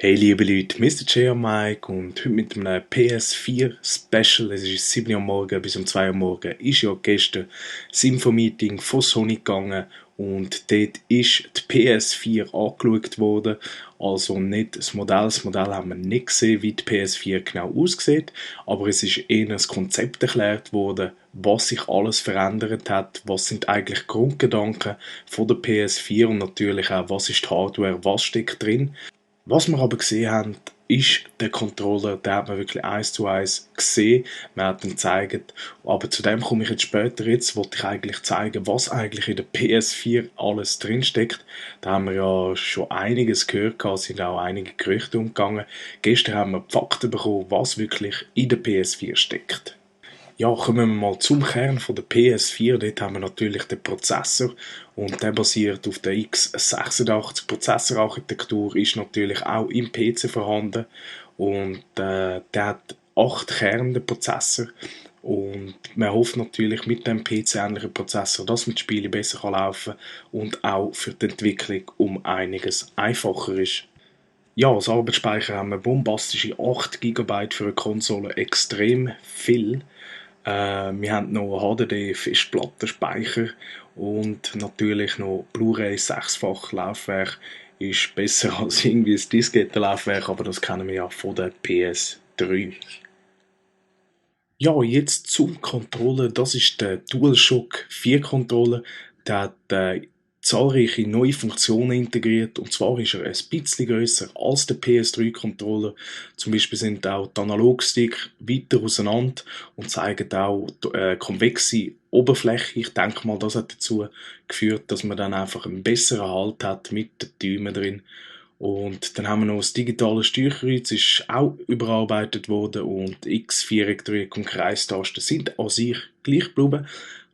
Hey liebe Leute, Mr. J und Mike und heute mit einem PS4 Special. Es ist 7 Uhr am Morgen bis um 2 Uhr am Morgen. Ist ja gestern das Info-Meeting von Sony gegangen und dort ist die PS4 angeschaut worden. Also nicht das Modell. Das Modell haben wir nicht gesehen, wie die PS4 genau aussieht, aber es ist eher das Konzept erklärt worden, was sich alles verändert hat, was sind eigentlich Grundgedanken von der PS4 und natürlich auch, was ist die Hardware, was steckt drin. Was wir aber gesehen haben, ist der Controller, den hat man wirklich eins zu eins gesehen. Man hat ihn gezeigt. Aber zu dem komme ich jetzt später. Jetzt wollte ich eigentlich zeigen, was eigentlich in der PS4 alles drinsteckt. Da haben wir ja schon einiges gehört, es sind auch einige Gerüchte umgegangen. Gestern haben wir die Fakten bekommen, was wirklich in der PS4 steckt. Ja, kommen wir mal zum Kern von der PS4. Dort haben wir natürlich den Prozessor und der basiert auf der x86 Prozessorarchitektur, ist natürlich auch im PC vorhanden und der hat 8 Kerne, der Prozessor. Und man hofft natürlich mit dem PC-ähnlichen Prozessor, dass mit Spielen besser laufen kann und auch für die Entwicklung um einiges einfacher ist. Ja, als Arbeitsspeicher haben wir bombastische 8 GB für eine Konsole, extrem viel. Wir haben noch HDD-Festplattenspeicher und natürlich noch Blu-ray 6-fach Laufwerk. Ist besser als irgendwie ein Diskettenlaufwerk, aber das kennen wir ja von der PS3. Ja, jetzt zum Controller. Das ist der DualShock 4 Controller. Der hat zahlreiche neue Funktionen integriert. Und zwar ist er ein bisschen grösser als der PS3 Controller. Zum Beispiel sind auch die Analogstick weiter auseinander und zeigen auch konvexe Oberfläche. Ich denke mal, das hat dazu geführt, dass man dann einfach einen besseren Halt hat mit den Daumen drin. Und dann haben wir noch das digitale Steuerkreuz, ist auch überarbeitet worden und X, Viereck, und Kreistasten sind an sich gleich geblieben.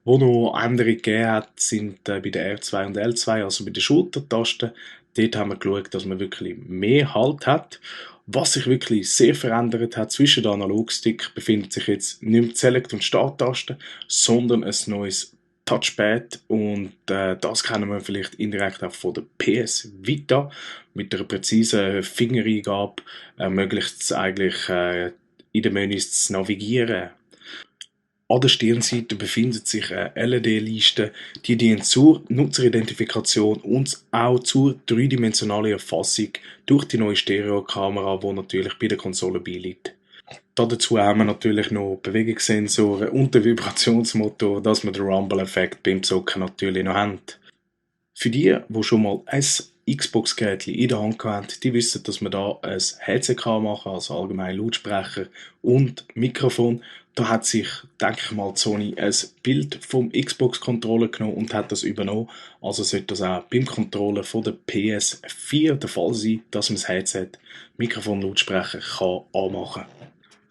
Wo noch Änderungen gegeben hat, sind bei der R2 und L2, also bei den Schultertasten. Dort haben wir geschaut, dass man wirklich mehr Halt hat. Was sich wirklich sehr verändert hat zwischen den Analogstick, befindet sich jetzt nicht mehr die Select- und Starttaste, sondern ein neues Touchpad und das kennen wir vielleicht indirekt auch von der PS Vita. Mit einer präzisen Fingereingabe ermöglicht es eigentlich in den Menüs zu navigieren. An der Stirnseite befindet sich eine LED-Liste, die dient zur Nutzeridentifikation und auch zur dreidimensionalen Erfassung durch die neue Stereokamera, die natürlich bei der Konsole beiliegt. Dazu haben wir natürlich noch Bewegungssensoren und den Vibrationsmotor, dass wir den Rumble-Effekt beim Zocken natürlich noch haben. Für die schon mal ein Xbox-Gerät in der Hand haben, die wissen, dass man da ein Headset machen kann, also allgemein Lautsprecher und Mikrofon. Da hat sich, denke ich mal, Sony ein Bild vom Xbox-Controller genommen und hat das übernommen. Also sollte das auch beim Controller von der PS4 der Fall sein, dass man das Headset, Mikrofon, Lautsprecher kann anmachen kann.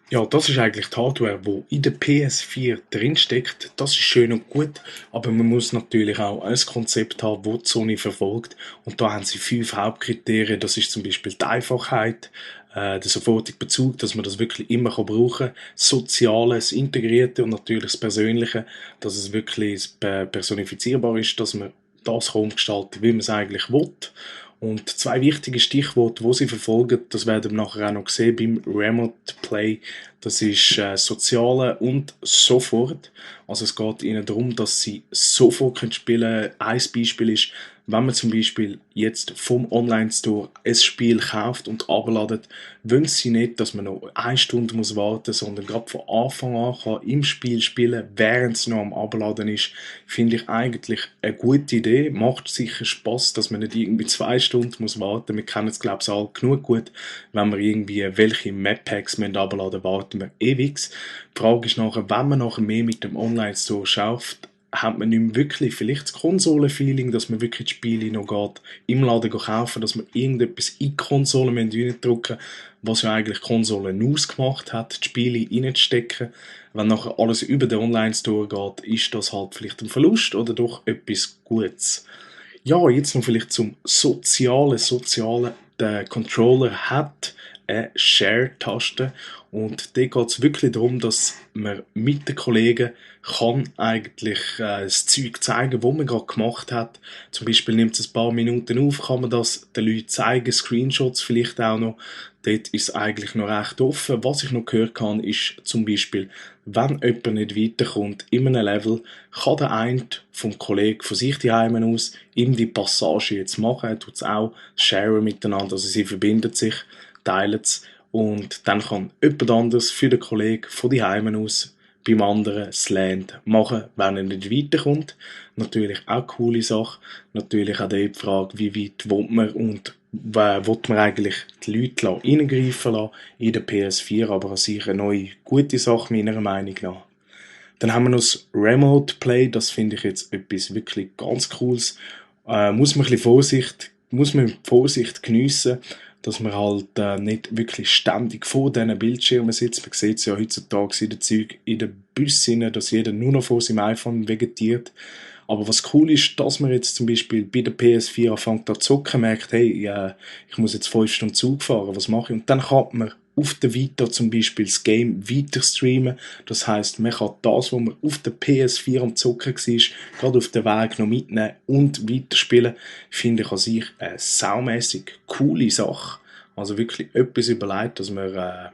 Ja, das ist eigentlich die Hardware, die in der PS4 drinsteckt. Das ist schön und gut, aber man muss natürlich auch ein Konzept haben, das die Sony verfolgt. Und da haben sie 5 Hauptkriterien. Das ist zum Beispiel die Einfachheit, der sofortige Bezug, dass man das wirklich immer brauchen kann, Soziales, Integrierte und natürlich das Persönliche, dass es wirklich personifizierbar ist, dass man das umgestalten, wie man es eigentlich will. Und 2 wichtige Stichworte, die sie verfolgen, das werden wir nachher auch noch sehen beim Remote Play. Das ist Soziale und sofort. Also es geht ihnen darum, dass sie sofort spielen können. Ein Beispiel ist, wenn man zum Beispiel jetzt vom Online-Store ein Spiel kauft und abladet, wollen sie nicht, dass man noch 1 Stunde muss warten muss, sondern gerade von Anfang an kann im Spiel spielen, während es noch am Abladen ist. Finde ich eigentlich eine gute Idee. Macht sicher Spaß, dass man nicht irgendwie 2 Stunden muss warten. Wir kennen es, glaube ich, alle genug gut. Wenn wir irgendwie welche Map-Packs abladen, warten wir ewig. Die Frage ist nachher, wenn man nachher mehr mit dem Online-Store schafft, hat man nicht mehr wirklich vielleicht das Konsolenfeeling, dass man wirklich die Spiele noch geht, im Laden kaufen, dass man irgendetwas in die Konsolenmenü drücken, was ja eigentlich die Konsole ausgemacht hat, die Spiele reinzustecken. Wenn nachher alles über den Online-Store geht, ist das halt vielleicht ein Verlust oder doch etwas Gutes. Ja, jetzt noch vielleicht zum Sozialen. Der Controller hat eine Share-Taste und da geht es wirklich darum, dass man mit den Kollegen kann eigentlich das Zeug zeigen, was man gerade gemacht hat. Zum Beispiel nimmt es ein paar Minuten auf, kann man das den Leuten zeigen, Screenshots vielleicht auch noch. Dort ist es eigentlich noch recht offen. Was ich noch gehört habe, ist zum Beispiel, wenn jemand nicht weiterkommt in einem Level, kann der eine vom Kollegen von sich daheim aus ihm die Passage jetzt machen. Er tut es auch sharen miteinander, also sie verbinden sich, teilen es und dann kann jemand anderes für den Kollegen von daheim aus beim anderen das Land machen, wenn er nicht weiterkommt. Natürlich auch eine coole Sache. Natürlich auch die Frage, wie weit will man und will man eigentlich die Leute reingreifen lassen in der PS4, aber an sich eine neue, gute Sache meiner Meinung nach. Dann haben wir noch das Remote Play, das finde ich jetzt etwas wirklich ganz Cooles. Muss man mit Vorsicht geniessen, dass man halt nicht wirklich ständig vor diesen Bildschirmen sitzt. Man sieht es ja heutzutage in den Zügen, in den Bussen, dass jeder nur noch vor seinem iPhone vegetiert. Aber was cool ist, dass man jetzt zum Beispiel bei der PS4 anfängt zu zocken, merkt, hey, ich muss jetzt 5 Stunden Zug fahren, was mache ich? Und dann kann man auf der Vita zum Beispiel das Game weiter streamen. Das heisst, man kann das, was man auf der PS4 am Zocken war, gerade auf den Weg noch mitnehmen und weiterspielen. Finde ich an sich eine saumässig coole Sache. Also wirklich etwas überlegt, dass man halt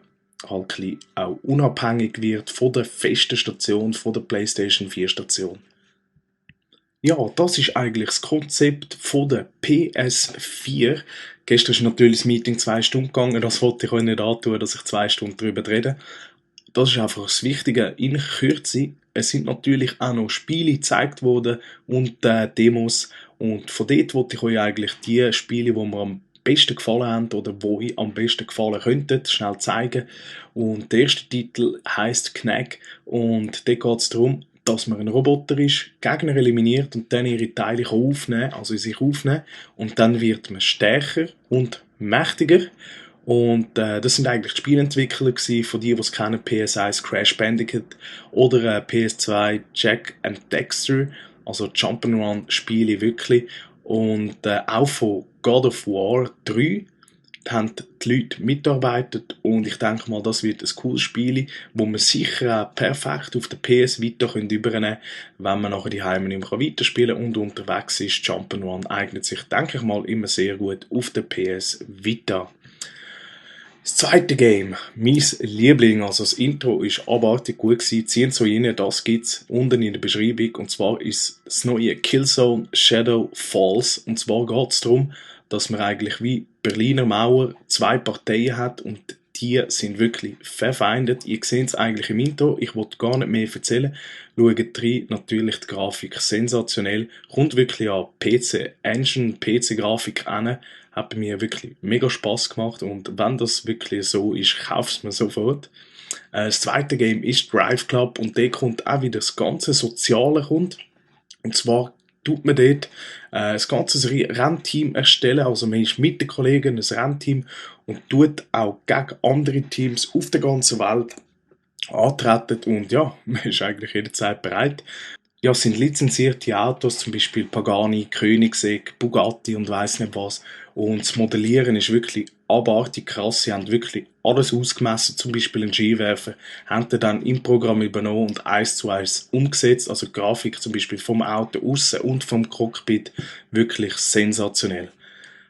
ein bisschen auch unabhängig wird von der festen Station, von der PlayStation 4 Station. Ja, das ist eigentlich das Konzept von der PS4. Gestern ist natürlich das Meeting 2 Stunden gegangen, das wollte ich euch nicht antun, dass ich 2 Stunden darüber rede. Das ist einfach das Wichtige in Kürze. Es sind natürlich auch noch Spiele gezeigt worden und Demos und von dort wollte ich euch eigentlich die Spiele, die mir am besten gefallen haben oder wo ich am besten gefallen könnte, schnell zeigen. Und der erste Titel heisst Knack und da geht es darum, dass man ein Roboter ist, Gegner eliminiert und dann ihre Teile aufnehmen, also in sich aufnehmen und dann wird man stärker und mächtiger und das sind eigentlich die Spielentwickler gewesen, von die es kennen, PS1 Crash Bandicoot oder PS2 Jack and Dexter, also Jump'n'Run Spiele wirklich und auch von God of War 3 haben die Leute mitgearbeitet und ich denke mal, das wird ein cooles Spiel, wo man sicher auch perfekt auf der PS Vita übernehmen kann, wenn man nachher die Heime nicht mehr weiterspielen kann und unterwegs ist. Jump'n'Run eignet sich, denke ich mal, immer sehr gut auf der PS Vita. Das zweite Game, mein Liebling, also das Intro ist abartig gut gewesen, ziehen so rein, das gibt's unten in der Beschreibung und zwar ist das neue Killzone Shadow Falls und zwar geht's darum, dass man eigentlich wie Berliner Mauer 2 Parteien hat und die sind wirklich verfeindet. Ihr seht es eigentlich im Intro, ich wollte gar nicht mehr erzählen. Schaut rein, natürlich die Grafik sensationell, kommt wirklich an PC-Engine, PC-Grafik an, hat bei mir wirklich mega Spaß gemacht und wenn das wirklich so ist, kauft es mir sofort. Das zweite Game ist Drive Club und der kommt auch wieder das ganze Soziale kommt. Und zwar tut man dort das ganze Rennteam erstellen, also man ist mit den Kollegen ein Rennteam und tut auch gegen andere Teams auf der ganzen Welt antreten und ja, man ist eigentlich jederzeit bereit. Ja, es sind lizenzierte Autos, zum Beispiel Pagani, Koenigsegg, Bugatti und weiss nicht was. Und das Modellieren ist wirklich abartig krass. Sie haben wirklich alles ausgemessen, zum Beispiel einen Skiwerfer, haben den dann im Programm übernommen und 1:1 umgesetzt. Also die Grafik zum Beispiel vom Auto aussen und vom Cockpit wirklich sensationell.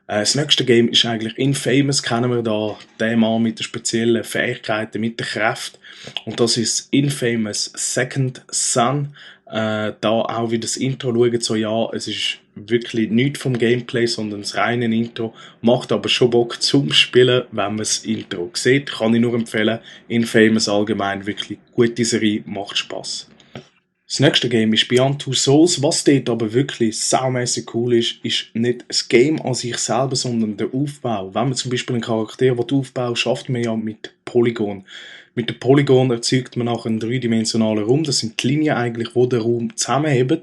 Das nächste Game ist eigentlich Infamous, kennen wir da, den Mann mit den speziellen Fähigkeiten, mit der Kraft. Und das ist Infamous Second Son. Da auch wieder das Intro schauen, so ja, es ist wirklich nichts vom Gameplay, sondern das reine Intro. Macht aber schon Bock zum Spielen, wenn man das Intro sieht. Kann ich nur empfehlen. Infamous allgemein, wirklich gute Serie, macht Spaß. Das nächste Game ist Beyond Two Souls. Was dort aber wirklich saumässig cool ist, ist nicht das Game an sich selber, sondern der Aufbau. Wenn man zum Beispiel einen Charakter aufbaut, schafft man ja mit Polygon. Mit dem Polygon erzeugt man auch einen dreidimensionalen Raum. Das sind die Linien eigentlich, die den Raum zusammenheben.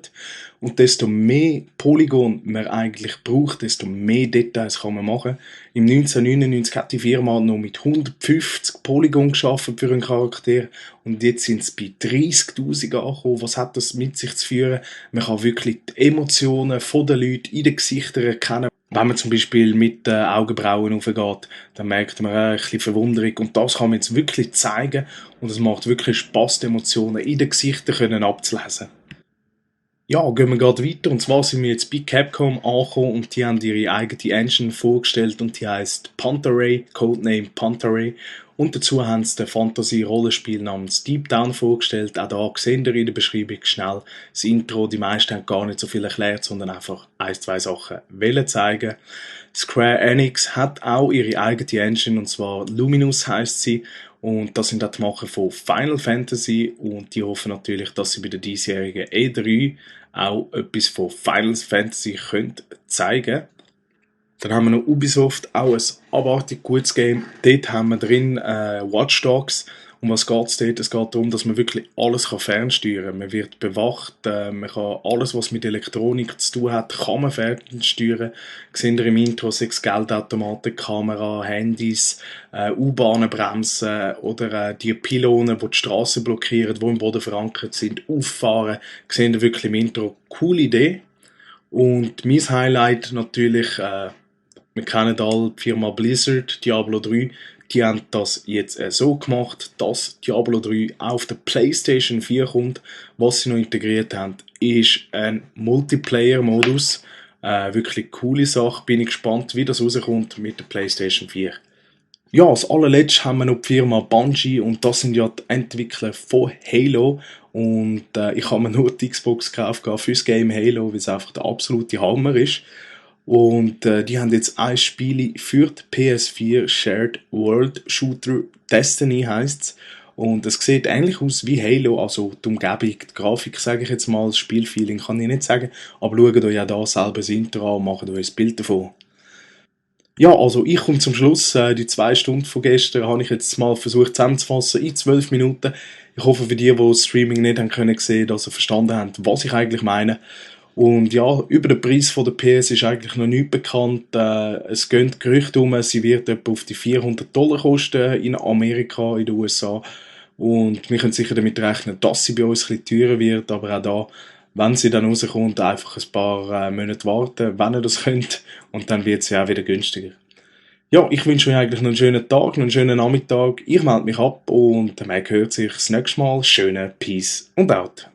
Und desto mehr Polygon man eigentlich braucht, desto mehr Details kann man machen. Im 1999 hat die Firma noch mit 150 Polygon geschaffen für einen Charakter und jetzt sind es bei 30'000 angekommen. Was hat das mit sich zu führen? Man kann wirklich die Emotionen der Leute in den Gesichtern erkennen. Wenn man zum Beispiel mit den Augenbrauen hochgeht, dann merkt man ein bisschen Verwunderung und das kann man jetzt wirklich zeigen und es macht wirklich Spaß, die Emotionen in den Gesichtern können abzulesen. Ja, gehen wir gerade weiter. Und zwar sind wir jetzt bei Capcom angekommen und die haben ihre eigene Engine vorgestellt und die heißt Pantaray, Codename Pantaray. Und dazu haben sie ein Fantasy-Rollenspiel namens Deep Down vorgestellt. Auch da seht ihr in der Beschreibung schnell das Intro. Die meisten haben gar nicht so viel erklärt, sondern einfach ein, zwei Sachen wollen zeigen. Square Enix hat auch ihre eigene Engine und zwar Luminous heißt sie. Und das sind auch die Macher von Final Fantasy und die hoffen natürlich, dass sie bei der diesjährigen E3 auch etwas von Final Fantasy können zeigen. Dann haben wir noch Ubisoft, auch ein abartig gutes Game. Dort haben wir drin Watch Dogs. Um was geht es dort? Es geht darum, dass man wirklich alles fernsteuern kann. Man wird bewacht, man kann alles, was mit Elektronik zu tun hat, kann man fernsteuern. Sehen ihr im Intro sechs Geldautomaten, Kamera, Handys, U-Bahnen bremsen oder die Pylonen, die Straße blockieren, die im Boden verankert sind, auffahren. Sehen ihr wirklich im Intro. Coole Idee. Und mein Highlight natürlich, wir kennen alle die Firma Blizzard, Diablo 3. Die haben das jetzt so gemacht, dass Diablo 3 auf der PlayStation 4 kommt. Was sie noch integriert haben, ist ein Multiplayer-Modus. Wirklich coole Sache. Bin ich gespannt, wie das rauskommt mit der PlayStation 4. Ja, als allerletztes haben wir noch die Firma Bungie und das sind ja die Entwickler von Halo. Und ich habe mir nur die Xbox gekauft für das Game Halo, weil es einfach der absolute Hammer ist. Und die haben jetzt ein Spiel für die PS4 Shared World Shooter Destiny heisst's. Und es sieht ähnlich aus wie Halo, also die Umgebung, die Grafik, sage ich jetzt mal, das Spielfeeling kann ich nicht sagen, aber schaut euch ja da selber das Intro an und macht euch ein Bild davon. Ja, also ich komme zum Schluss. Die 2 Stunden von gestern habe ich jetzt mal versucht zusammenzufassen in 12 Minuten. Ich hoffe für die, die das Streaming nicht haben können sehen, dass sie verstanden haben, was ich eigentlich meine. Und ja, über den Preis von der PS ist eigentlich noch nichts bekannt. Es gehen Gerüchte um, sie wird etwa auf die $400 kosten in Amerika, in den USA. Und wir können sicher damit rechnen, dass sie bei uns ein bisschen teurer wird, aber auch da, wenn sie dann rauskommt, einfach ein paar Monate warten, wenn ihr das könnt. Und dann wird sie auch wieder günstiger. Ja, ich wünsche euch eigentlich noch einen schönen Tag, noch einen schönen Nachmittag. Ich melde mich ab und man hört sich das nächste Mal. Schönen Peace und out.